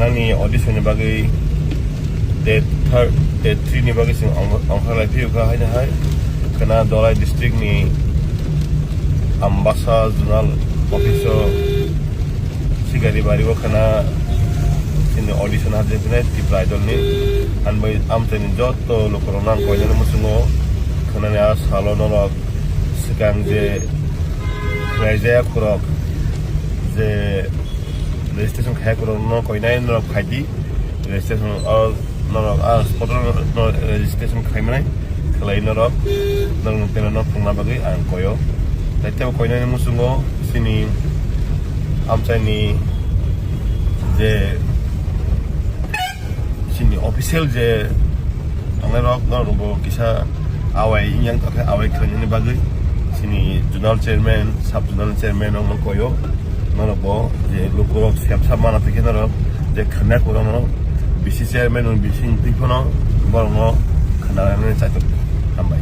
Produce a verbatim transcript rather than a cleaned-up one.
Nani audition ni bagwi date third, date three ni bagwi chwng ong-, ongkhorlai phiyokha haino hai. Khwna Dholai district ni Ambasa zonal office o Sikari bari o khwna chini audition hajepinai Tipra Idol ni. Ang bai amchaini joto lukurokno ang koinani muchungo khwnani a salo norok swkang je khlaijaya khurok je registration khaya khurok no koinai norok phaidi. Registration o norok a spot o no registration khaimanai khlai norok norok no pena no phungna bagwi ang koyo. Tai tebo koinani muchungo chini amchaini je chini official je tongnai rok norok bo kisa awai yang tokhe awai khlainani bagwi chini zonal chairman, sub zonal chairman rok no koyo. Norok bo je lukurok sep sap mana twi khe norok je khwna kurokno bisi chairman rok bisi twi phano borokno khwna rwnani chaitok. Hambai.